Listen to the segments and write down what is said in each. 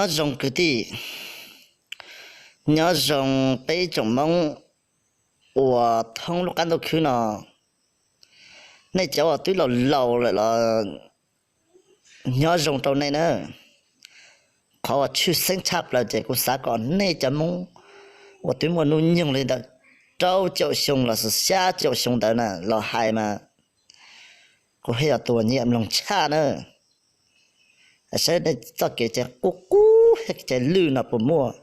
Nyob zoo kwv tij, nyob zoo peb tsoom Hmoob uas thoob lub qab ntuj khwb no. Nej cov uas twb laus laus lawm los nyob zoo rau nej na. Qhov uas tshwj xeeb tshaj plaws ces kuv xav kom nej cov Hmoob uas twb muaj hnub nyoog li ntawm rau caum xyoo los sis xya caum xyoo ntawd na los hais mas kuv thiaj yog tus nyiam mloog tshaj na. Saib nej txoj kev cai qub qub thiab kev cai lwj no puas muaj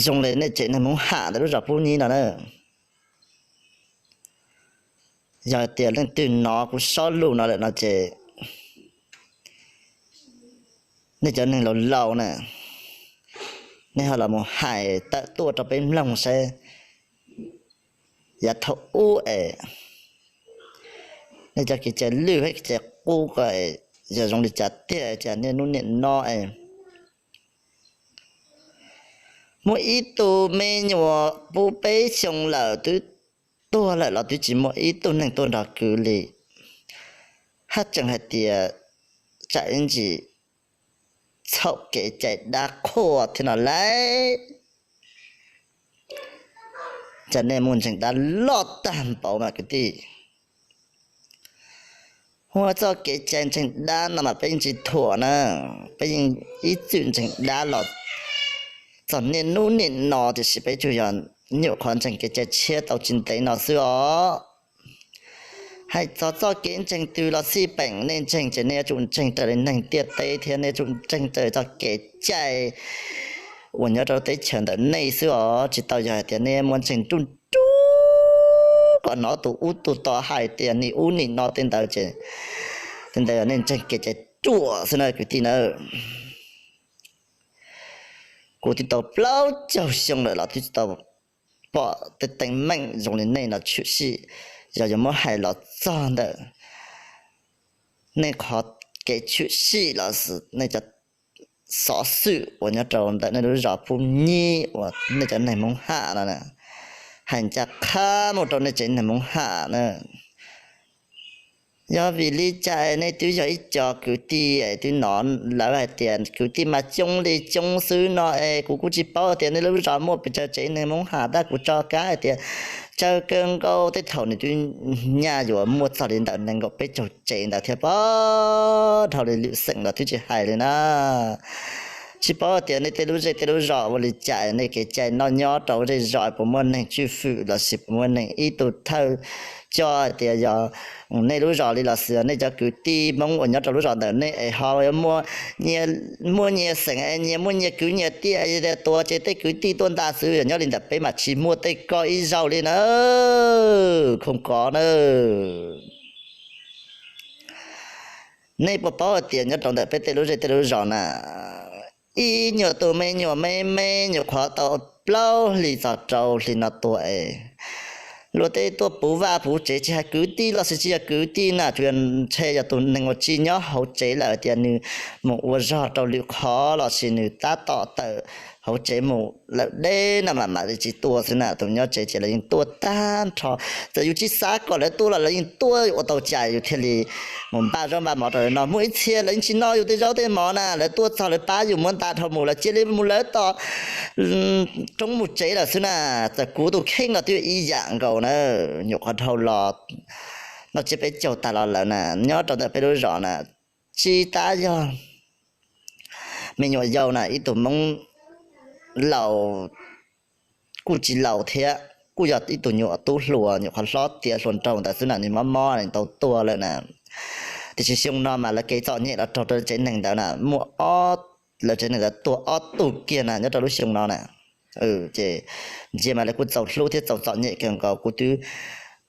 zoo li nej tsev neeg Hmoob Ham ntawm lub zos Pub Nyib no na. Yog tias leej twg hnov kuv sob lus no lawm no ces nej cov neeg laus laus na, nej ho los mus hais tawm tuaj rau peb mloog saib yav thaum ub es nej cov kev cai lwj thiab kev cai qub ko yog zoo li cas tiag cas niaj hnub niaj no es muaj ib tug me nyuam puv peb xyoo lawm twb tuag lawm los twb tsis muaj ib tug neeg tuaj nrog kwv li. Haj tseem hais tias tsam ib ntsis txhaum kev cai dab qhuas thiab no lauj. Cas nej muaj ntseeg dab loj tag npaum mas kwv tij. Ua txoj kev cai ntseeg dab no mas peb yeej tsis thuam na, peb yeej ib txwm ntseeg dab los txog niaj hnub niaj no tiam sis peb tsuas yog nyuam qhuav ntseeg kev cai tshiab tau tsis ntev no xwb os. Hais txog txoj kev ntseeg twg los xij peem nej ntseeg ces nej yuav tsum ntseeg raws li neeg ntiaj teb thiab nej yuav tsum ntseeg raws txoj kev cai uas nyob rau teb chaws ntawm nej xwb os. Tsis tau yog hais tias nej muaj ntseeg ruj ruj kom hnov tus ub tus no hais tias nim ub nim no tej ntawd ces tej ntawd nej ntseeg kev cai ruam xwb na kwv tij na. Kuv twb tau plaub caug xyoo lawm los twb tsis tau pom tej teeb meem zoo li nej no tshwm sim. Yog yuav muab hais los txog ntawm nej qhov kev tshwm sim los sis nej cov xov xwm uas nyob rau ntawm nej lub zos Pub Nyib uas nej cov neeg Hmoob Ham no na, hais ncaj qha mus rau nej tsev neeg Hmoob Ham na. Yog vim li cas nej twb yog ib co kwv tij es twb hnov lawv hais tias kwv tij mas coob li coob xwb no es kuv kuj tsis paub tias nej lub zos muaj pes tsawg tsev neeg Hmoob Ham tab kuv tso kab hais tias tsawg kawg nkaus. Tej thaum nws twb nyaj yuav muaj txog li ntawm nees nkaum peb caug tsev ntawd thiab pob. Dhau li lwm xeem los twb tsis hais li na. Tsis paub tias nej tej lub zej tej lub zos ua li cas nej kev cai noj nyob rau zej zos puas muaj neeg tswj fwm los sis puas muaj neeg ib tug thawj coj hais tias yog nej lub zos li los sis nej cov kwv tij Hmoob uas nyob rau lub zos ntawm nej es ho muaj nyias xeem es nyias muaj nyias kwv nyias tij es tias tuav tsev tej kwv tij tuaj ntag xwb. Yog nyob li ntawm peb mas tsis muaj tej ko ib zaug li na. Khoom kov na. Nej puas paub hais tias nyob rau ntawm peb tej lub zej tej lub zos na, ib nyuag tus me nyuam me me nyuam qhuav tau plaub hlis txog rau hli no tuag es luag tej tuaj puv vaj puv tsev tsis hais kwv tij los sis tsis yog kwv tij na, tsuas yog ntshe yog tus neeg uas tsis nyob hauv tsev lawm tias nws mus ua zog rau lwm qhov los sis nws tab tom tawm hauv tsev mus lawm deb no mas mam li tsis tuaj xwb na. Tus nyob tsev ces lawv yeej tuaj tag nrho. Txawm yus tsis xav kom lawv tuaj los lawv yeej tuaj ua tau cas yus thiaj li mus npaj zaub npaj mov rau lawv no. Muaj ib txhia lawv yeej tsis noj yus tej zaub tej mov na, lawv tuaj txog lawv pab yus muab nta dhau mus lawv cia li mus lawv tom roob mus tsev lawm xwb na. Txawm kuv tus kheej los twb ib yam nkaus na, nyuam qhuav dhau los noj tsiab peb caug tag los lawm na, nyob rau ntawm peb lub zos na, tsis tas yog me nyuam yaus na, ib tug Hmoob laus kuj tsis laus thiab, kuj yog ib tug nyuam tub hluas nyuam qhuav hlob tiav hluas nraug ntawd xwb na, nws mob mob nws tau tuag lawm na. Tiam sis xyoo no mas lawv kev txom nyem los raug rau tsev neeg ntawd na, muaj ob, lawv tsev neeg ntawd tuag ob tug kiag na nyob rau lub xyoo no na. Ces ntsia mas lawv kuj txaus hlub thiab txaus txom nyem kawg nkaus. Kuv twb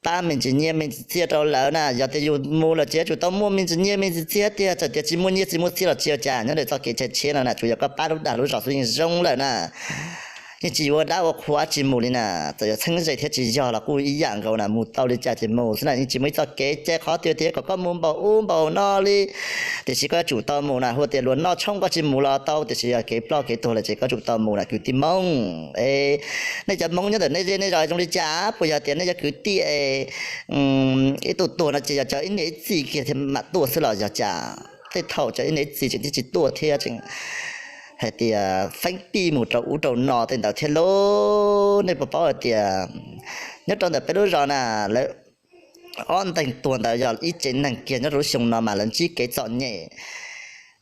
pab me ntsis nyiaj me ntsis txiaj rau lawv na, yog tias yus mus lawm ces yuav tsum tau muaj me ntsis nyiaj me ntsis txiaj tiag. Txawm tias tsis muaj nyiaj tsis muaj txiaj los tsis ua cas, nyob ntawm txoj kev cai tshiab no na, tsuas yog koj pab lub dag lub zog xwb yeej zoo lawm na. Yeej tsis yuav ua dab ua qhua tsis mus li na. Txawm yuav txheeb ze thiab tsis yog los kuj ib yam nkaus na, mus tau li cas ces mus xwb na, yeej tsis muaj ib txoj kev cai qhov twg tias kom koj mus npaum ub npaum no li. Tiam sis koj yuav tsum tau mus na, hu tias luag noj tshoob koj tsis mus los tau, tiam sis yog kev ploj kev tuag lawm ces koj tsum tau mus na kwv tij Hmoob. Nej cov Hmoob nyob ntawm nej zej nej zos zoo li cas, puas yog tias nej cov kwv tij es ib tug tuag no ces yog cov ib niam ib txiv kiag thiaj mam tuaj xwb los yog cas? tej thaum cov ib niam ib txiv tseem tsis tuaj thiab tseem hais tias feeb pij mus rau ub rau no tej ntawd thiab lauj. Nej puas paub hais tias nyob rau ntawm peb lub zos na, lawv ob nteeg tuag ntawd yog ib tsev neeg kiag nyob rau lub xyoo no mas lawv ntsib kev txom nyem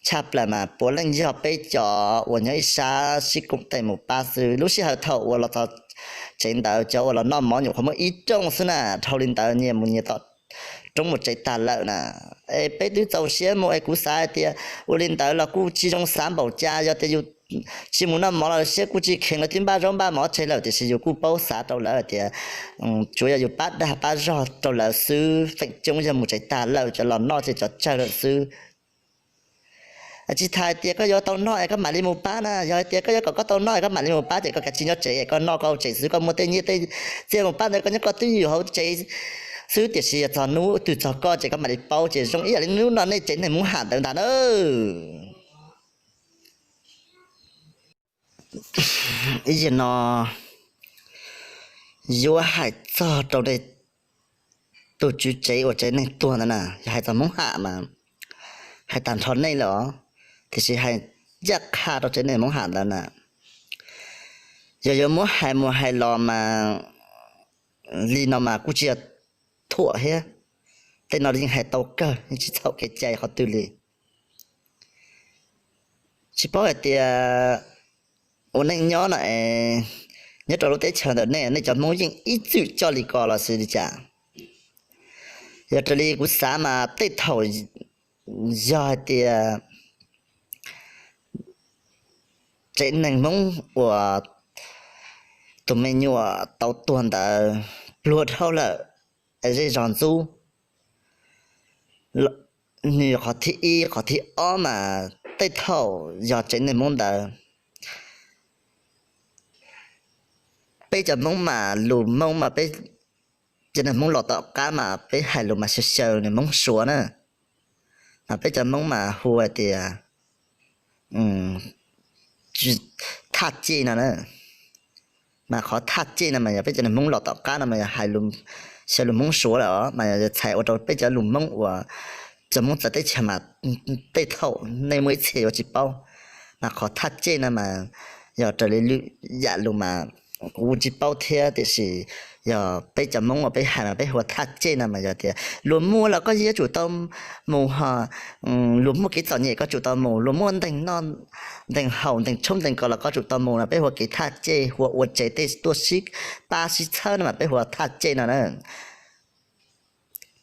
tshaj plaws mas puav leej yog peb cov uas nyob ib sab sib koom tes mus pab xwb. Lub sij hawm thaum uas los txog tsev ntawd cov uas los noj mov nyuam qhuav muaj ib rooj xwb na, dhau li ntawd nyias mus nyias tom roob mus tsev tag lawm na. Es peb twb txaus siab mus es kuv xav hais tias ua li ntawd los kuj tsis zoo xav npaum cas, yog tias yus tsis mus noj mov los siab kuj tsis kheev, lawv twb npaj zaub npaj mov tseg lawm, tiam sis yus kuj paub xav rau lawv hais tias tsuav yog yus pab dag pab zog rau lawv xwb, feem coob yog mus tsev tag lawm cov los noj ces cov tsawg lawm xwb. Tsis tas hais tias koj yuav tau noj es koj mam li mus pab na, yog hais tias koj yuav kom koj tau noj es koj mam li mus pab ces koj kav tsij nyob tsev es koj noj koj hauv tsev xwb, koj muaj tej nyiaj tej txiaj mus pab ntawd koj nyob koj twj ywm hauv tsev xwb, tiam sis yog txog hnub twg txog koj ces koj mam li paub ces zoo ib yam li hnub no nej tsev neeg Hmoob Ham ntawd ntag na. Ib yam no yuav hais txog rau tus tswv tsev uas tsev neeg tuag ntawd na, yog hais txog Hmoob Ham mas hais tag nrho nej lawm os, tiam sis hais ncaj qha rau tsev neeg Hmoob Ham ntawd na, yog yuav muab hais mus hais los mas li no mas kuj tsis yog thuam thiab, tej no yeej hais tau kawg, yeej tsis txhaum kev cai qhov twg li. Tsis paub hais tias ua neej nyob no es nyob rau lub teb chaws ntawm nej, nej cov Hmoob yeej ib txwm coj li ko los xws li cas? Yog raws li kuv xav mas tej thaum yog hais tias tsev neeg Hmoob uas tus me nyuam tau tuag ntawd pluag dhau lawm, zej zog ntxub, nws qhov thib ib qhov thib ob mas tej thaum yog tsev neeg Hmoob ntawd, peb cov Hmoob mas lus Hmoob mas peb cov neeg Hmoob los tom qab mas peb hais lus mas xyaw xyaw nws Hmoob Suav na, mas peb cov Hmoob mas hu hais tias thaj cej no na. Mas qhov thaj cej no mas yog peb cov neeg Hmoob los tom qab no mas yog hais xyaw lus Hmoob Suav lawm os, mas yog txhais ua rau peb cov lus Hmoob uas cov Hmoob txawv teb chaws mas tej thaum nej muaj ib txhia yuav tsis paub. Mas qhov thaj cej no mas yog raws li lwm yam lus mas kuv tsis paub thiab, tiam sis yog peb cov Hmoob uas peb hais mas peb hu ua thaj cej no mas yog tias luag muaj los koj yuav tsum tau mus ho, luag muaj kev txom nyem koj tsum tau mus, luag muaj ntees noj ntees haus ntees tshoob ntees kos los koj tsum tau mus no peb hu ua kev thaj cej, hu ua ua tsev tej tuaj sib pab sib txhawb no mas peb hu ua thaj cej no na.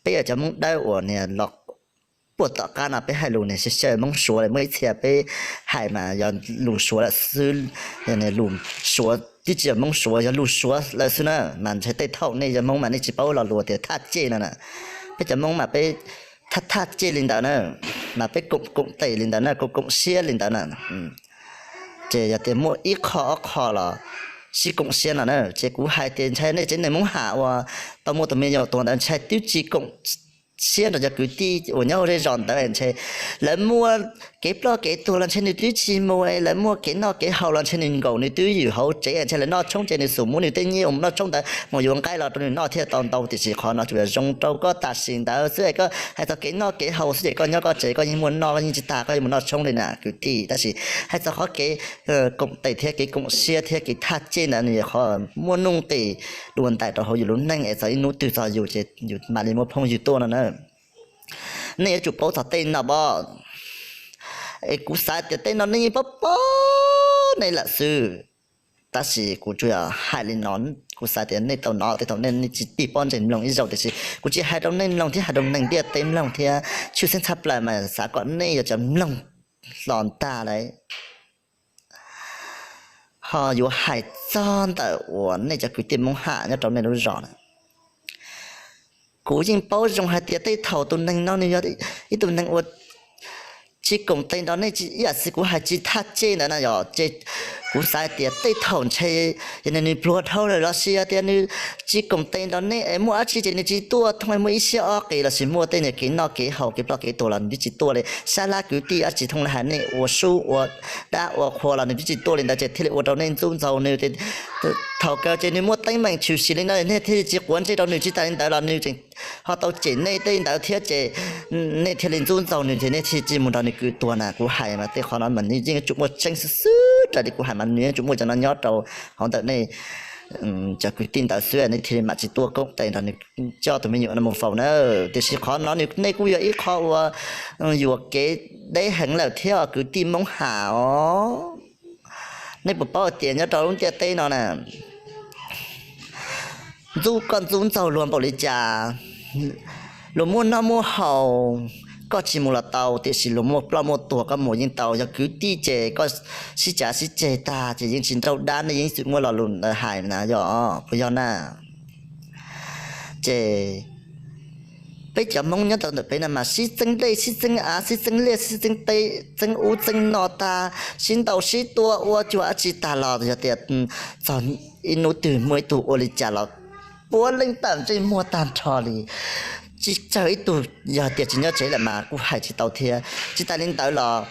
Peb yog cov Hmoob Dawb uas niag los puag tom qab no peb hais lus niag xyaw xyaw Hmoob Suav lawm, muaj ib txhia peb hais mas yog lus Suav lawm xwb, lus Suav twb tsis yog Hmoob Suav, yog lus Suav lawm xwb na. Mas ntshe tej thaum nej yog Hmoob mas nej tsis paub lo lus tias thaj cej no na. Peb cov Hmoob mas peb thaj thaj cej li ntawd na, mas peb koom koom tes li ntawd na, koom koom siab li ntawd na. Ces yog tias muaj ib qho ob qho los sib koom siab no na, ces kuv hais tias ntshai nej tsev neeg Hmoob Ham uas tau muaj tus me nyuam tuag ntawd ntshai twb tsis koom siab nrog cov kwv tij uas nyob hauv zej zos ntawd, ntshai lawv muaj kev ploj kev tuag los ntshai nws twb tsis mus, lawv muaj kev noj kev haus los ntshai nws nkaum nws twb ywm hauv tsev, ntshai lawv noj tshoob ces nws xub muab nws tej nyiaj uas noj tshoob ntawd mus yuav nqaij los rau nws noj thiaj tau ntau. Tiam sis qhov no tsuas yog zoo rau koj tam sim ntawd xwb, koj hais txog kev noj kev haus xwb ces koj nyob koj tsev koj yeej muaj noj, koj yeej tsis tas, koj yeej mus noj tshoob li na kwv tij. Tab sis hais txog qhov kev koom tes thiab kev koom siab thiab kev thaj cej ntawd nws yog qhov muaj nuj nqis dua ntais rau hauv yus lub neej es txog ib hnub twg txog yus ces yus mam li muaj phooj ywg tuaj no na. Nej yuav tsum paub txog tej no pab, es kuv xav tias tej no nej yeej paub paub nej lawm xwb. Tab sis kuv tsuas yog hais li no, kuv xav tias nej tau hnov tej thaum nej tsis tig pob ntseg mloog ib zaug, tiam sis kuv tsis hais rau nej mloog thiab hais rau neeg ntiaj teb mloog thiab, tshwj xeeb tshaj plaws mas xav kom nej yuav tsum mloog hlo ntag lauj. Ho yuav hais txog ntawm uas nej cov kwv tij Hmoob Ham nyob rau nej lub zos na, kuv yeej paub zoo hais tias tej thaum tus neeg no nws yog ib tug neeg uas tsis koom tes nrog nej, ib yam xwv kuv hais tsis thaj cej ntawd na yog ces Kuv xav tias tej thaum ntshe yog nws pluag dhau lawm los sis yog tias nws tsis koom tes nrog nej es muaj dab tsi ces nws tsis tuaj. Thooj muaj ib siab ob qis los sis muaj tej niag kev noj kev haus kev ploj kev tuag los nws twb tsis tuaj li. Sab laj kwv tij dab tsi thooj li hais nej ua sub ua dab ua qhua los nws twb tsis tuaj li ntawd ces thiaj li ua rau nej ntxub ntxaug nws. Thaum kawg ces nws muaj teeb meem tshwm sim li no nej thiaj li tsis quav ntsej rau nws. Tsis tas li ntawd los nws tseem ho tau cem nej tej ntawd thiab ces nej thiaj li ntxub ntxaug nws ces nej thiaj tsis mus nrog nws kwv tuag na. Kuv hais mas tej qhov no mas nws yeej yuav tsum muaj tseeb xwb xwb raws li kuv hais mas nws yeej yuav tsum muaj cov no nyob rau hauv ntawm nej cov kwv tij ntawd xwb nej thiaj li mam tsis tuaj koom tes nrog nws coj tus me nyuam no mus faus na. Tiam sis qhov no nej kuj yog ib qho uas yuam kev deb heev lawm thiab kwv tij Hmoob Ham os. Nej puas paub hais tias nyob rau lub ntiaj teb no na, ntxub koj ntxub ntxaug luag npaum li cas, luag muaj noj muaj haus koj tsis mus los tau, tiam sis luag muaj ploj muaj tuag koj mus yeej tau. Yog kwv tij ces koj sib cav sib ceg tag ces yeej tsis nraum dab, nej yeej txwm muaj lo lus ntawd hais na yog puas yog na? Ces peb cov Hmoob nyob rau ntawm peb no mas sib txeeb dej sib txeeb av sib txeeb liaj sib txeeb teb, txeeb ub txeeb no tag, sib ntaus sib tua ua cuag dab tsi tag los yog tias txog ib hnub twg muaj ib tug ua li cas los puav leej tawm ntsej muag tag nrho li. Tsis tsawg ib tug, yog tias tsis nyob tsev lawm mas kuj hais tsis tau thiab. Tsis tas li ntawd los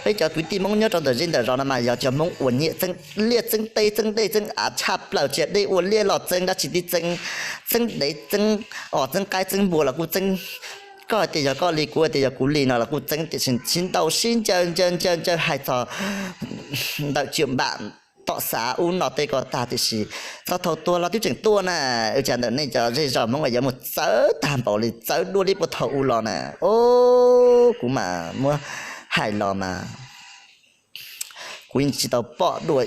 peb cov kwv tij Hmoob nyob rau ntawm zej ntawm zos no mas yog cov Hmoob uas nyiam txeeb liaj txeeb teb txeeb dej txeeb av tshaj plaws, tsis yog dej ua liaj los txeeb dab tsi tib txeeb, txeeb dev txeeb os txeeb qaib txeeb npua los kuj txeeb. Koj hais tias yog koj li, kuv hais tias yog kuv li no los kuj txeeb, tiam sis sib ntaus sib ncaws ncaws ncaws ncaws hais txog ntawm tsiam npam tom xav ub no tej ko tag, tiam sis txog thaum tuag los twb tseem tuaj na. Ua cas ntawm nej cov zej zos Hmoob yuav mus txawv tag npaum li, txawv dua li puag thaum ub los na. O, kuv mas muab hais los mas kuv yeej tsis tau pom dua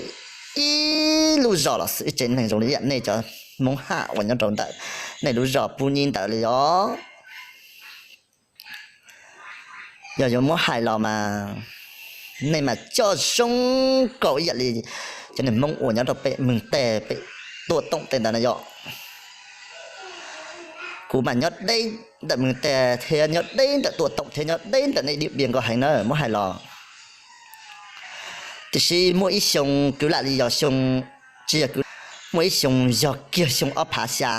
ib lub zos los xwb, ib tsev neeg zoo li ib yam nej cov Hmoob Ham uas nyob rau ntawm nej lub zos Pub Nyib ntawd li os. Yog yuav muab hais los mas nej mas coj zoo nkaus ib yam li cov niag Hmoob uas nyob rau pem Meeg Tes pem Tuam Toom tej ntawd na yom. Kuv mas nyob deb ntawm Meeg Tes thiab nyob deb ntawm Tuam Toom thiab nyob deb ntawm nej Diam Npias nkaus heev na muab hais los. Tiam sis muaj ib xyoo kwv lam li yog xyoo, tsis yog kwv, muaj ib xyoo yog kiag xyoo ob phav xya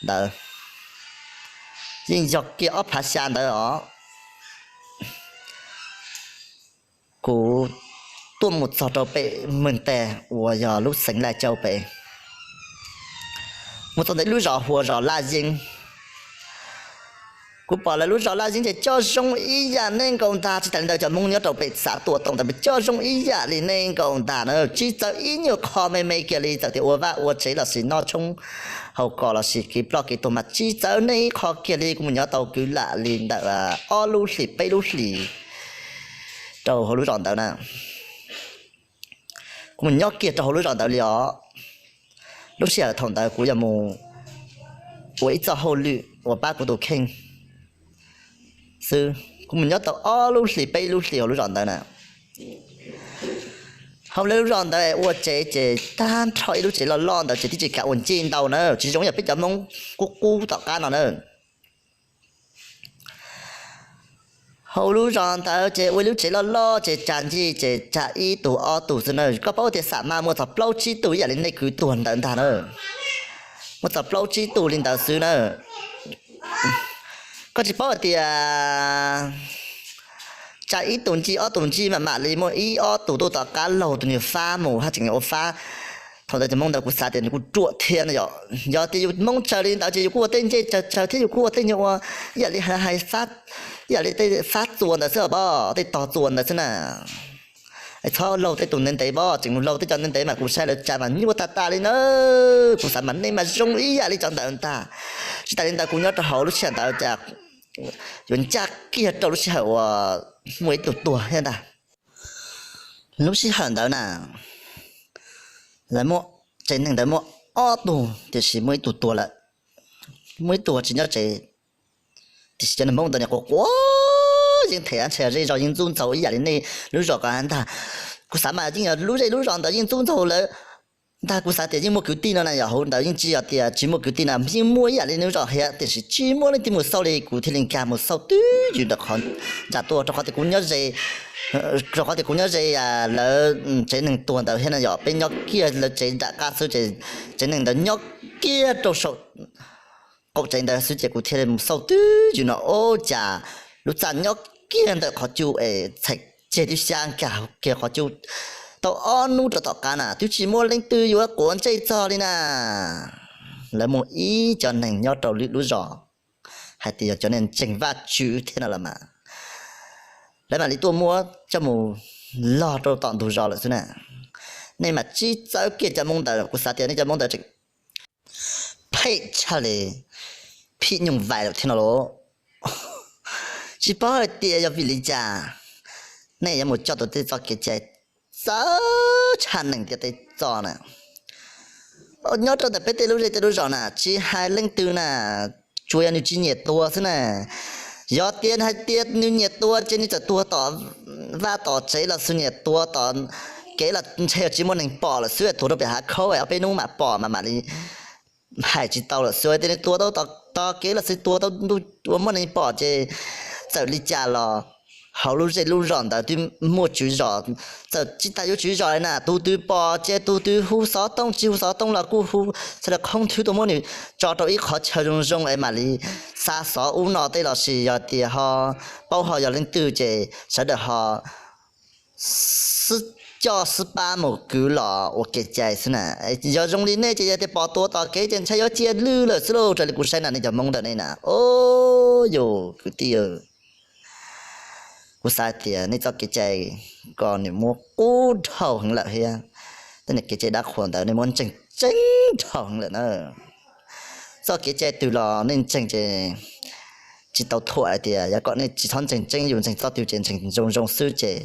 ntawd, yeej yog kiag ob phav xya ntawd os, kuv tuaj mus txog rau pem Meeg Tes uas yog lub xeev Lais Cau pem, mus txog ntawm lub zos hu ua zos Laj Yeeb. Kuv pom lawv lub zos Laj Yeeb ces coj zoo ib yam nej nkaus ntag, tsis tas li ntawd cov Hmoob nyob rau pem xav Tuam Toom ntawd coj zoo ib yam li nej nkaus ntag na, tsis txawv ib nyuag qho me me kiag li, txawm tias ua vaj ua tsev los sis noj tshoob haus kos los sis kev ploj kev tuag mas tsis txawv nej ib qho kiag li. Kuv mus nyob tau kwv lam li ntawm ob lub hlis peb lub hlis rau hauv lub zos ntawd na. Kuv mus nyob kiag rau hauv lub zos ntawd li os. Lub sij hawm thaum ntawd kuv yog mus ua ib txoj hauj lwm uas pab kuv tus kheej xwb. Kuv mus nyob tau ob lub hlis peb lub hlis hauv lub zos ntawd na. Hauv lub zos ntawd ua tsev ces tag nrho ib lub tsev loj loj ntawd ces twb tsis kav ua ncej ntau na, tsis zoo yam peb cov Hmoob qub qub tom qab no na. Hauv lub zos ntawd ces ua ib lub tsev loj loj ces tsa ncej ces tsa ib tug ob tug xwb na. Koj paub tias xam mas muaj txog plaub tsib tug ib yam li nej kwv tuag ntawd ntag na. Muaj txog plaub tsib tug li ntawd xwb na. Koj tsis paub hais tias tsa ib tug ncej ob tug ncej mam mam li muaj ib ob tug tuaj tom qab laug tus niag fab mus haj tseem ua fab. Thaum ntawd cov Hmoob ntawd kuv xav tias nws kuj ruam thiab no yom. Yog tias yus Hmoob tsawg li ntawd ces yus kuj ua tej ncej tsawg tsawg thiab yus kuj ua tej nyuag ua ib yam li hais, ib yam li tej fab txuas ntawd xwb os, tej tog txuas ntawd xwb na. Txhob laug tej tus ntev ntev os, tseem mus laug tej cov ntev ntev mas kuv saib lawv tsa mas nyuaj tag tag li na. Kuv xav mas nej mas zoo ib yam li cov ntawd ntag. Tsis tas li ntawd kuv nyob rau hauv lub sij hawm ntawd cas yuav ncaj kiag rau lub sij hawm uas muaj ib tug tuag thiab ntag. Lub sij hawm ntawd na, lawv muaj, tsev neeg ntawd muaj ob tug tiam sis muaj ib tug tuag lawm, muaj ib tug tsis nyob tsev. Tiam sis cov niag Hmoob ntawd niag quas quas yeej them ntshe zej zos yeej ntxub ntxaug ib yam li nej lub zos ko ntag. Kuv xav mas yeej yog lub zej lub zos ntawd yeej ntxub ntxaug lawv Ntag kuv xav tias yeej muaj kwv tij no na, yog hauv ntawd yeej tsis yog tias tsis muaj kwv tij na, yeej muaj ib yam li neb zos thiab tiam sis tsis muaj leej twg mus xauj li, kuv thiaj li nkag mus xauj twb ywm nram qhov ntsa tuaj rau qhov tias kuv nyob ze, rau qhov tias kuv nyob ze lawv tsev neeg tuag ntawd thiab na, yog peb nyob kiag lawv tsev nram qab xwb ces tsev neeg ntawd nyob kiag rau saum qaum tsev ntawd xwb ces kuv thiaj li mus xauj twb ywm no ua cas lub txaj nyob kiag ntawm qhov cub es txhais ceg twb xyab nkag kiag qhov cub tau ob hnub rau tom qab na twb tsis muaj leej twg yuav quav ntsej txog li na. Lawv muaj ib co neeg nyob rau lwm lub zos hais tias yog cov neeg ntseeg Vajtswv thiab no los mas lawv mam li tuaj muab coj mus log rau tom ntug zos lawm xwb na. Nej mam tsis txawj kiag cov Hmoob ntawd, kuv xav tias nej cov Hmoob ntawd tseem phem tshaj li phim nyuj vais lawm thiab no lauj. Tsis paub hais tias yog vim li cas nej yuav mus coj tus tej txoj kev cai txawv tshaj neeg tiam tej txoj na. Nyob rau ntawm peb tej lub zej tej lub zos na tsis hais leej twg na, tsuas yog nws tsis nyiam tuag xwb na. Yog tias hais tias nws nyiam tuag ces nws txawm tuag tom vaj tom tsev los xwb, nyiam tuag tom kev los ntshe tsis muaj neeg pom lawm xwb, tuag rau pem hav khaub ob peb hnub mam pom mas mam li hais tsis tau lawm xwb. Tias nws tuag tau tom kev los xwb, tuag tau ntu uas muaj neeg pom ces txawm li cas los hauv lub zej lub zos ntawd twb muaj tswv zos, txawm tsis tas yuav tswv zos li na, tus twg pom ces tus twg hu xov tooj, tsis hu xov tooj los kuj hu, txhaj li qhoob thwb tuaj muab nws tso rau ib qhov chaw zoo zoo es mam li xa xov ub no tej los sis yog tias ho paub ho yog leej twg ces sawv daws ho xwb coj xwb pab mus kwv los ua kev cai xwb na. Yog zoo li nej ces yog tias pom tuag tom kev ces ntshai yuav cia lwj lawm xwb lauj, raws li kuv saib na nej cov Hmoob ntawm nej na. O, yus kwv tij, kuv xav tias nej txoj kev cai ko nws muab qub dhau heev lawm thiab. Tej niag kev cai dab qhuas ntawd nej muab ntseeg tseeb dhau heev lawm na. Txoj kev cai twg los nej ntseeg ces tsis tau thuam hais tias yog kom nej tsis txhob ntseeg tseeb, yus ntseeg txoj twg ces ntseeg zoo zoo xwb ces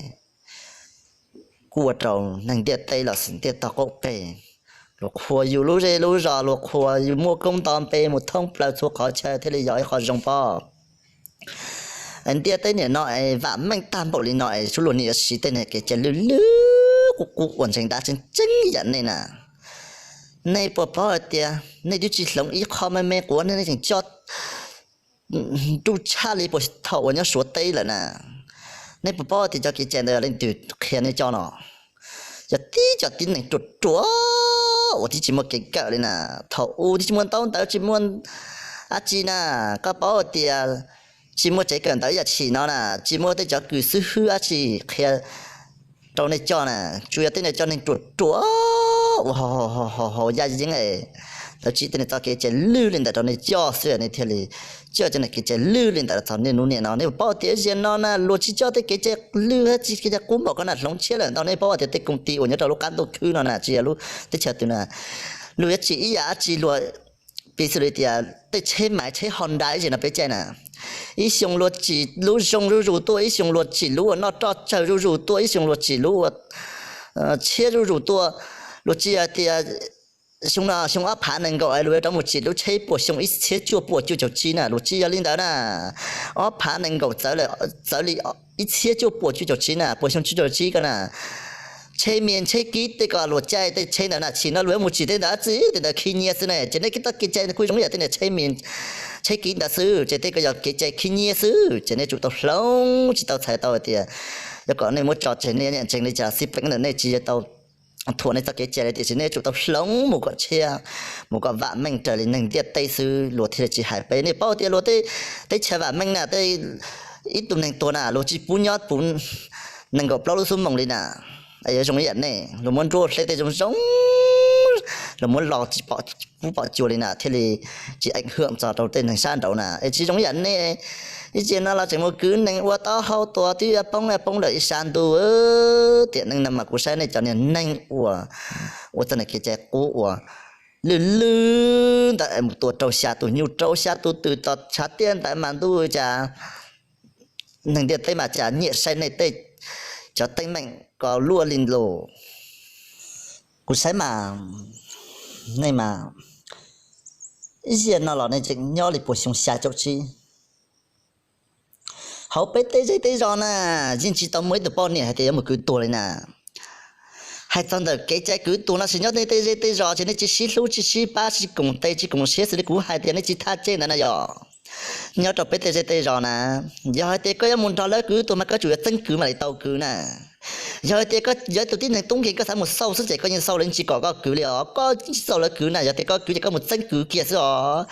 kuj ua rau neeg ntiaj teb los sis ntiaj tog qaum qe luag qhuas yus lub zej lub zos, luag qhuas yus muaj koob nto npe mus thoob plaws txhua qhov chaw thiaj li yog ib qho zoo pob. Es ntiaj teb nim no es vam meej tag npaum li no es suav luag nim yuav siv tej niag kev cai lwj lwj qub qub uas ntseeg dab tseeb tseeb yam nej na. Nej puas paub hais tias nej twb tsis hloov ib qho me me quav nej tseem coj nruj tshaj li puag thaum uas nyob Suav teb lawm na. Nej puas paub tias cov kev cai ntawd yog leej twg qhia nej coj no? Yog tib cov tib neeg ruam ruam uas twb tsis muaj kev kawm li na. Thaum ub twb tsis muaj ntaub ntawv tsis muaj dab tsi na, koj paub tias tsis muaj tsev kawm ntawv ib yam tshim no na, tsis muaj tej cov kws xib hwb dab tsi qhia rau nej coj na, tsuas yog tej niag cov neeg ruam ruam uas haus yaj yeeb es lawv tsim tej niag txoj kev cai lwj li ntawd rau nej coj xwb nej thiaj li coj cov niag kev cai lwj li ntawd txog niaj hnub niam no. Nej puas paub tias ziag no na luag tsis coj tej kev cai lwj dab tsi, kev cai qub npaum ko na hloov tshiab lawm ntau. Nej paub tias tej koom ti uas nyob rau lub qab ntuj khwb no na tsis yog lub teb chaws twg na, luag yuav tsim ib yam dab tsi luag piv xws li tias tej tsheb maiv tsheb Honda ib yam no peb caij na, ib xyoo luag tsim lub zoo zuj zus tuaj, ib xyoo luag tsim lub uas noj roj tsawg zuj zus tuaj, ib xyoo luag tsim lub uas tshiab zuj zus tuaj. Luag tsis yog tias xyoo no xyoo ob phav nees nkaum luag yuav rov mus tsim lub tsheb puas xyoo ib txhiab cuaj puas cuaj caum tsib na, luag tsis yog li ntawd na. Ob phav nees nkaum txawv li ib txhiab cuaj puas cuaj caum tsib na, puas xyoo cuaj caum tsib ko na. Tsheb mias tsheb kib tej ko luag caij tej tsheb ntawd na, tshim no luag yuav mus tsim tej ntawd txiv tej ntawd khib nyiab xwb ne. Ces nej txoj kev cai kuj zoo yam tej niag tsheb mias tsheb kib ntawd xwb, ces tej ko yog kev cai khib nyiab xwb. Ces nej tsum tau hloov, tsis tau txhais tau hais tias yog kom nej muab tso tseg, nej nyiam ntseeg li cas xij peem ntawm nej, tsis tau thuam nej txoj kev cai li, tiam sis nej tsum tau hloov mus kom tshiab, mus kom vam meej raws li neeg ntiaj teb xwb luag thiaj li tsis hais peb. Nej paub tias luag tej teb chaws vam meej na, tej ib tug neeg tuag na luag tsis pub nyob puv nees nkaum plaub lub xuab moos li na. Yuav zoo ib yam nej, luag muab nruab hle tej zoo zoo, luag muab lo tsis pub pom cuag li na thiaj li tsis eem hwm txog rau tej neeg sab nraud na. Es tsis zoo ib yam nej, ib tsam no los tseem mus kwv neeg ua taub hau tuag twb yuav poob poob lawm ib sab ntuj. Tiam neej no mas kuv saib nej cov niag neeg uas ua txoj niag kev cai qub uas lwj lwj ntawd es mus tua rau xya tus nyuj rau xya tus twm tom tshav tiaj ntawd mas ntuj cas neeg ntiaj teb mas cas nyiam saib nej tej cov teeb meem ko luaj li los. Kuv saib mas nej mas ib ziag no los nej tseem nyob li puas xyoo xya caum tsib. Hauv peb tej zej tej zos na, yeej tsis tau muaj ib tug poj niam hais tias yuav mus kwv tuag li na. Hais txog ntawm kev cai kwv tuag no ces nyob nej tej zej tej zos ces nej tsis sib hlub tsis sib pab tsis koom tes tsis koom siab xws li kuv hais tias nej tsis thaj ceg ntawd na yog. Nyob rau peb tej zej tej zos na, yog hais tias koj yuav mus nrog lawv kwv tuag mas koj tsum yuav txeeb kwv mam li tau kwv na. Yog hais tias koj yog ib tug tib neeg tub nkeeg koj xav mus xauj xwb ces koj yeej xauj lawv tsis kom koj kwv li os, koj tsis txaus lawv kwv na. Yog tias koj kwv ces koj mus txeeb kwv kiag xwb os.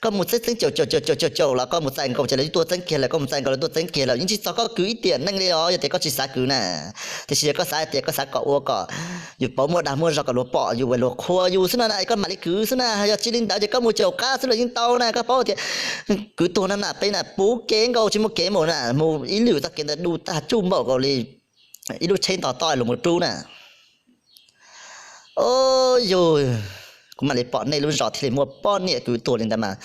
Koj mus txeeb txeeb caum caum caum caum caum caum los koj mus txais nkaus ces lawv tuaj txeeb kiag lawm, koj mus txais nkaus lawv tuaj txeeb kiag lawm, yeej tsis txaus koj kwv ib tiam neej li os yog tias koj tsis xav kwv na. Tiam sis yog koj xav hais tias koj xav kom ua kom yus paub muaj dag muaj zog kom luag pom yus luag qhuas yus xwb no na koj mam li kwv xwb na. Yog tsis li ntawd ces koj mus caum qab xwb los yeej tau na. Koj paub tias kwv tuag no na peb na puv kev nkaus tsis muaj kev mus na, mus ib lwm txoj kev ntawd du tag tsuj npaum nkaus li ib lub tsheb ntog toj los mus rub na. Yog kuv mam li pom nej lub zos thiaj li muaj poj niam kwv tuag li ntawd mas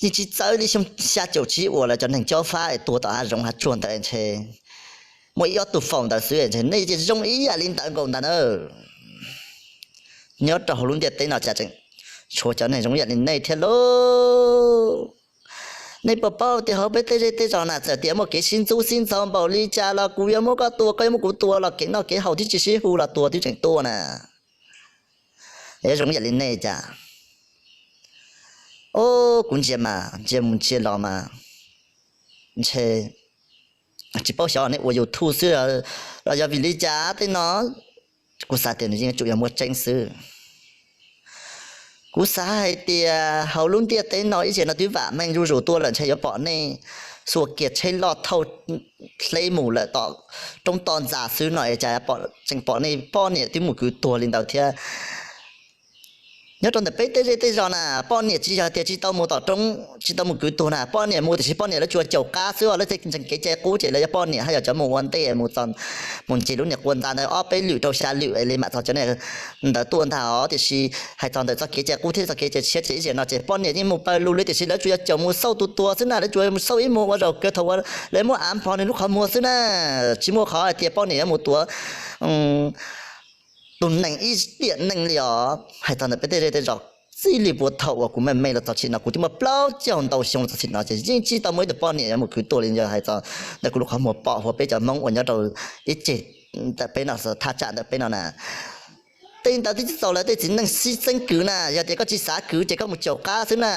yeej tsis txawv li xyoo xya caum tsib uas lawv cov neeg cob fab es tuag tom hav zoov hav tsuag ntawd ntshe muaj ib ob tug faus ntawd xwb ntshe nej ces zoo ib yam li ntawd nkaus ntag na. Nyob rau hauv lub ntiaj teb no cas tseem tshuav cov neeg zoo ib yam li nej thiab lauj. Nej puas paub tias hauv peb tej zej tej zos na txawm tias muaj kev sib ntxub sib ntxhov npaum li cas los kuv yuav muab koj tua koj yuav muab kuv tua los kev noj kev haus twb tsis sib hu los tuag twb tseem tuaj na. Yuav zoo ib yam li nej cas? Os, kuv ntsia mas ntsia mus ntsia los mas ntshe tsis paub xyov nej ua YouTube xwb los yog vim li cas tej no. Kuv xav tias nws yeej tsum yog muaj tseeb xwb. Kuv xav hais tias hauv lub ntiaj teb no ib txhia no twb vam meej zuj zus tuaj lawm ntshe yuav pom nej xuas kiag tsheb loj thauj hleb mus lawm tom roob toj ntxas xwb no es cas tseem pom nej poj niam twb mus kwv tuag li ntawd thiab. Nyob rau ntawm peb tej zej tej zos na, poj niam tsis yog tias tsis tau mus tom roob tsis tau mus kwv tuag na, poj niam mus tiam sis poj niam lawv tsuas caum qab xwb os, lawv tseem kev cai qub ces lawv yog poj niam haj yam cov mus ua ntej mus txog mus nce lub niag qua ntxa ntawd ob peb lwm rau xya lwm li mam txog cov niag ntawd tuaj ntag os. Tiam sis hais txog ntawm txoj kev cai qub thiab txoj kev cai tshiab ces ib txhia no ces poj niam yeej mus pawg lug li tiam sis lawv tsuas yog caum mus xauj tus tuag xwb na, lawv tsuas mus xauj ib muag ua zaum kawg thaum uas lawv muab av npog nws lub qhov muag xwb na, tsis muaj qhov hais tias poj niam yuav mus tuav tus neeg ib tiam neej li os. Hais txog ntawm peb tej zej tej zos txij li puag thaum uas kuv me me los txog txhim no kuv twb muaj plaub caug ntau xyoo los txog txhim no ces yeej tsis tau muaj ib tug poj niam yuav mus kwv tuag li. Yog hais txog ntawm kuv lub qhov muag pom huab peb cov Hmoob uas nyob rau ib ceg ntawm peb no thaj tsam ntawm peb no na, tej ntawd twb tsis txaus lawv tej txiv neej sib txeeb kwv na. Yog tias koj tsis xav kwv ces koj mus caum qab xwb na.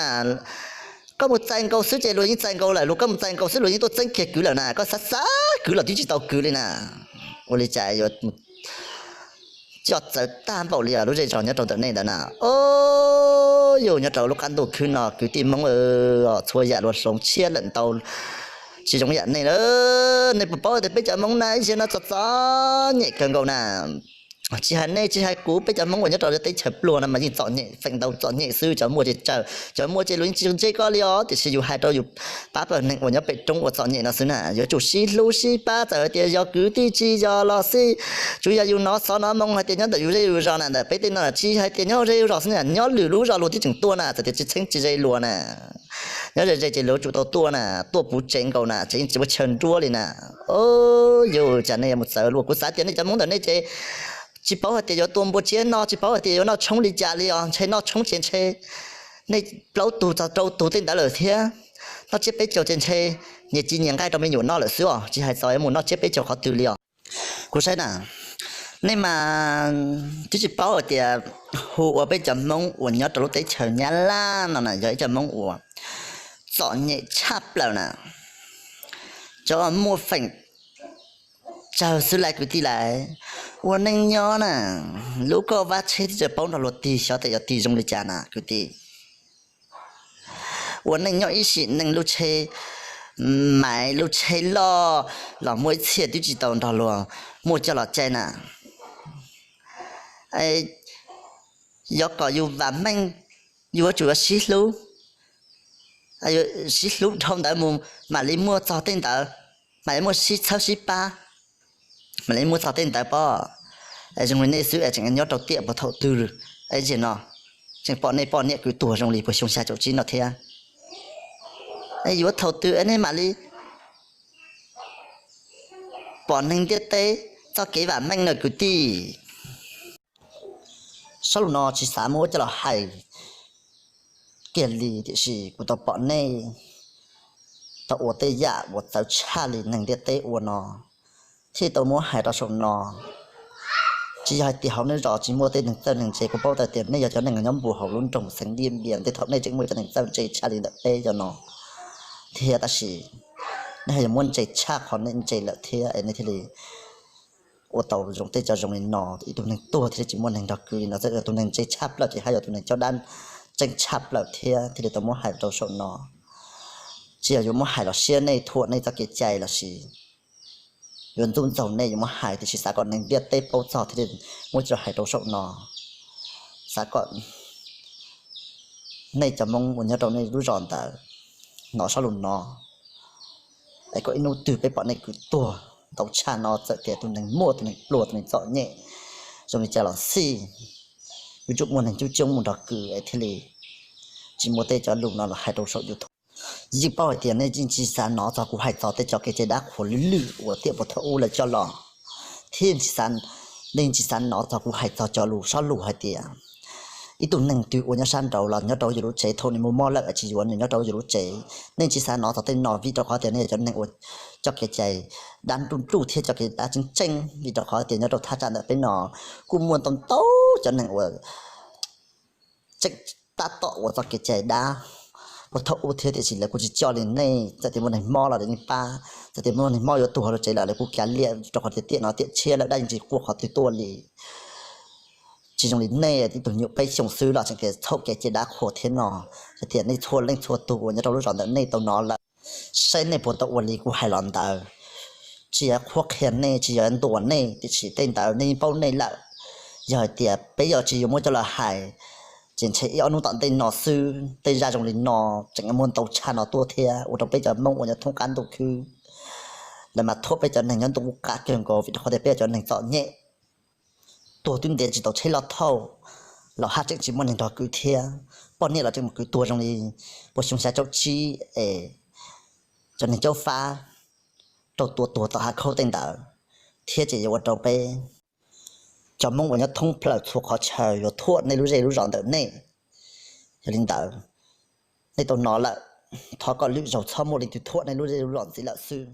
Koj mus txais nkaus xwb ces luag yeej txais nkaus lawm, luag koj mus txais nkaus xwb luag yeej tuaj txeeb kiag kwv lawm na, koj xav xav kwv los twb tsis tau kwv li na. Ua li cas yuav coj txawv tag npaum li lub zej zos nyob rau ntawm nej ntawd na. Os, yus nyob rau lub qab ntuj khwb no kwv tij Hmoob txhua yam luag hloov tshiab lawm ntau, tsis zoo yam nej. Nej puas paub tias peb cov Hmoob na ib txhia no txom txom nyem kawg nkaus na. Tsis hais nej tsis hais kuv, peb cov Hmoob uas nyob rau teb chaws pluag no mas yeej txom nyem feem ntau txom nyem xwb. Cov muaj ces tsawg, cov muaj ces luag yeej tsis ntse koj li os, tiam sis yus hais rau yus pab pawg neeg uas nyob pem roob uas txom nyem no xwb na. Yuav tsum sib hlub sib pab, txawm hais tias yog kwv tij tsis yog los xij, tsuas yog yus hnov xov hnov moo hais tias nyob ntawm yus zej yus zos na, ntawm peb tej no tsis hais tias nyob zej zos xwb na, nyob lwm lub zos luag twb tseem tuaj na, txawm tias tsis txheeb tsis ze luag na, nyob ze ze ces luag tsum tau tuaj na, tuaj puv tsev nkaus na, tsev yeej tsis muaj chaw nruab li na. Os, yus cas nej yuav mus txawv luag, kuv xav tias nej cov Hmoob ntawm nej ces tsis paub hais tias yuav tua npua tsiab noj, tsis paub hais tias yuav noj tshoob li cas li os, ntshe noj tshoob ces ntshe nej plaub tug txog rau tug tej ntawd lawm thiab. Noj tsiab peb caug ces ntshe nyias ci nyias nqaij rau me nyuam noj lawm xwb os, tsis hais txog yuav mus noj tsiab peb caug qhov twg li os. Kuv saib na, nej mas twb tsis paub hais tias hu ua peb cov Hmoob uas nyob rau lub teb chaws Nyab Laj no na yog ib cov Hmoob uas txom nyem tshaj plaws na, cov muaj feem tsawg xwb laiv kwv tij laiv. Ua neej nyob na, lub koj vab tsheb twb tsis paub nrog luag tig xyov tias yog tig zoo li cas na kwv tij. Ua neej nyob ib sim neej lub tsheb maiv lub tsheb loj los muaj ib txhia twb tsis tau nrog luag muaj coj los caij na. Yog kom yus vam meej, yus yuav tsum yuav sib hlub, sib hlub dhau ntawd mus mam li muaj txog tej ntawd, mam li muaj sib txhawb sib pab, mam li muaj txog tej ntawd pob. Zoo li nej xwb es tseem nyob rau tiam puag thaum twg es no tseem pom nej poj niam kwv tuag zoo li puag xyoo xya caum tsib no thiab. Es yuav thaum twg es nej mam li pom neeg ntiaj teb txoj kev vam meej na kwv tij. Sab lus no tsis xav muab coj los hais kiag li tiam sis kuv tau pom nej tau ua tej yam uas txawv tshaj li neeg ntiaj teb ua no thiaj tau muab hais rau saum no. Tsis yog hais tias hauv nej zos tsis muaj tej neeg txawj neeg ntse, kuv paub tau tias nej yog cov neeg nyob npuag hauv lub nroog Xeev Dias Npias tej thaum nej tseem muaj cov neeg txawj ntse tshaj li ntawm peb cov no thiab, tab sis nej yuav muab ntse tshaj qhov nej ntse lawm thiab es nej thiaj li ua tau zoo tej cov zoo li no. Ib tug neeg tuag thiaj li tsis muaj neeg nrog kwv li no, txawm yog tus neeg ntse tshaj plaws ces haj yog tus neeg coj dab tseeb tshaj plaws thiab thiaj li tau muab hais rau saum no. Tsis yog yuav muab hais los siab nej, thuam nej txoj kev cai lossis yuav ntxub ntxaug nej, yuav muab hais tiam sis xav kom neeg ntiaj teb paub txog thiaj li muab coj hais rau saum no. Xav kom nej cov Hmoob uas nyob rau nej lub zos ntawd hnov zaj lus no, es kom ib hnub twg peb pom nej kwv tuag ntau tshaj no, txawm tias tus neeg muaj, tus neeg pluag, tus neeg txom nyem zoo li cas los xij, yuav tsum muaj neeg coob coob mus nrog kwv es thiaj li tsis muaj tej cov lus no los hais rau saum YouTube. Yeej paub hais tias nej yeej tsis xav hnov txog kuv hais txog tej cov kev cai dab qhuas lwj lwj uas tiam puag thaum ub lawv coj los, thiab nej yeej tsis xav hnov txog kuv hais txog cov lus sob lus hais tias ib tug neeg twg uas nyob sab nraud los nyob rau yus lub tsev, thaum nws mus mob lawm tsis yuav nws nyob rau yus lub tsev. Nej yeej tsis xav hnov txog tej no vim rau qhov tias nej yog cov neeg uas coj kev cai dab nruj nruj thiab coj kev dab tseeb tseeb, vim rau qhov tias nyob rau thaj tsam ntawm peb no kuj muaj ntau ntau cov neeg uas tseem tab tom ua txoj kev cai dab puag thaum ub thiab, tiam sis lawv kuj tsis coj li nej. Txawm tias muaj neeg mob los lawv yeej pab, txawm tias muaj neeg mob yuav tuag hauv lub tsev lawm lawv kuj kav liam, rau qhov tias tiam no tiam tshiab lawm dab yeej tsis quaj qhov twg tuaj li. Tsis zoo li nej, ib tug nyuam peb xyoos xwb los tseem tias txhaum kev cai dab qhuas thiab no. Hais tias nej txhua leej txhua tus uas nyob rau lub zos ntawm nej tau hnov lawm, saib nej puas tau ua li kuv hais los ntawd. Tsis yog qhuab qhia nej, tsis yog ntuas nej, tiam sis tej ntawd nej yeej paub nej lawm. Yog hais tias peb yuav tsis yuav muab coj los hais, ces ntshe ib ob hnub tom ntej no xwb tej zaj zoo li no tseem muaj ntau tshaj no tuaj thiab, ua rau peb cov Hmoob uas nyob thoob qab ntuj khwb lawv mas thuam peb cov neeg nyob ntuj qub qab kawg nkaus, vim rau qhov tias peb yog cov neeg txom nyem, tuag twb ntiav tsis tau tsheb loj thauj, los haj tseem tsis muaj neeg nrog kwv thiab. Poj niam los tseem mus kwv tuag zoo li puas xyoo xya caum tsib es cov neeg caub fab rau tua tuag tom hav khaub tej ntawd thiab, ces yuav ua rau peb cov Hmoob uas nyob thoob plaws txhua qhov chaw yuav thuam nej lub zej lub zos ntawm nej. Yog li ntawd, nej tau hnov lawm, thov kom lwm zaus txhob muaj leej twg thuam nej lub zej lub zos ntxiv lawm xwb.